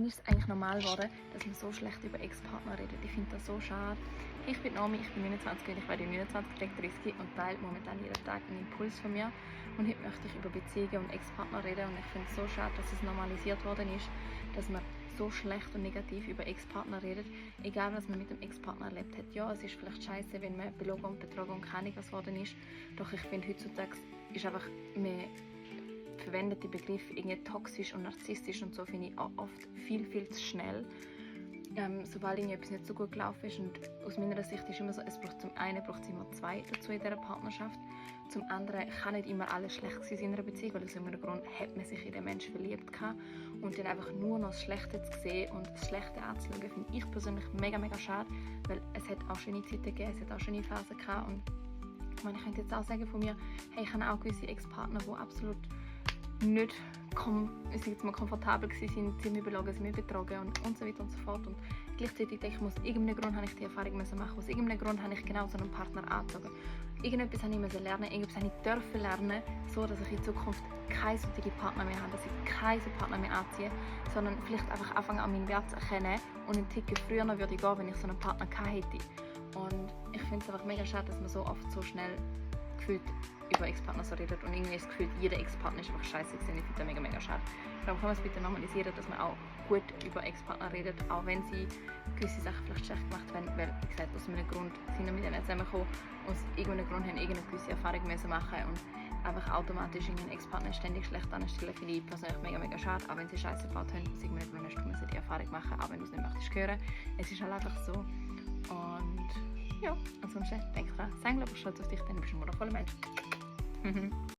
ist es eigentlich normal geworden, dass man so schlecht über Ex-Partner redet. Ich finde das so schade. Ich bin Naomi, ich bin 29 und ich werde 29, direkt 30 und teile momentan jeden Tag einen Impuls von mir. Und heute möchte ich über Beziehungen und Ex-Partner reden und ich finde es so schade, dass es normalisiert worden ist, dass man so schlecht und negativ über Ex-Partner redet, egal was man mit dem Ex-Partner erlebt hat. Ja, es ist vielleicht scheiße, wenn man belogen und betrogen und keine was worden ist, doch ich finde heutzutage ist einfach, man verwendet die Begriffe irgendwie toxisch und narzisstisch und so, finde ich auch oft viel zu schnell. Sobald etwas nicht so gut gelaufen ist, und aus meiner Sicht ist immer so, es braucht zum einen immer zwei dazu in dieser Partnerschaft, zum anderen kann nicht immer alles schlecht sein in einer Beziehung, weil aus irgendeinem Grund hat man sich in den Menschen verliebt gehabt, und dann einfach nur noch das Schlechte zu sehen und das Schlechte anzuschauen, finde ich persönlich mega schade, weil es hat auch schöne Zeiten gegeben, es hat auch schöne Phasen gehabt, und ich könnte jetzt auch sagen von mir, hey, ich habe auch gewisse Ex-Partner, die absolut nicht komfortabel waren, sie mich belogen, sie mich betrogen und so weiter und so fort. Und gleichzeitig denke ich, aus irgendeinem Grund habe ich die Erfahrung machen, aus irgendeinem Grund habe ich genau so einen Partner angezogen. Irgendetwas habe ich lernen, irgendetwas habe ich dürfen lernen, so dass ich in Zukunft keine solchen Partner mehr habe, dass ich keine so Partner mehr anziehe, sondern vielleicht einfach anfangen an meinen Wert zu erkennen und einen Ticken früher noch würde gehen, wenn ich so einen Partner gehabt hätte. Und ich finde es einfach mega schade, dass man so oft so schnell gefühlt über Ex-Partner so redet und irgendwie ist das Gefühl, jeder Ex-Partner ist einfach scheiße gewesen. Ich finde das mega schade. Darum kann man es bitte normalisieren, dass man auch gut über Ex-Partner redet, auch wenn sie gewisse Sachen vielleicht schlecht gemacht haben, weil, wie gesagt, aus einem Grund sind wir mit denen zusammengekommen, aus irgendeinem Grund haben irgendeine gewisse Erfahrung müssen machen und einfach automatisch einen Ex-Partner ständig schlecht anstellen, finde ich persönlich mega schade, auch wenn sie scheiße gebaut haben, aus irgendeinem Grund hast du die Erfahrung machen, auch wenn du es nicht möchtest hören. Es ist halt einfach so. Und ja, ansonsten denk dran, sei glaube ich stolz auf dich, dann bist du ein wundervoller Mensch.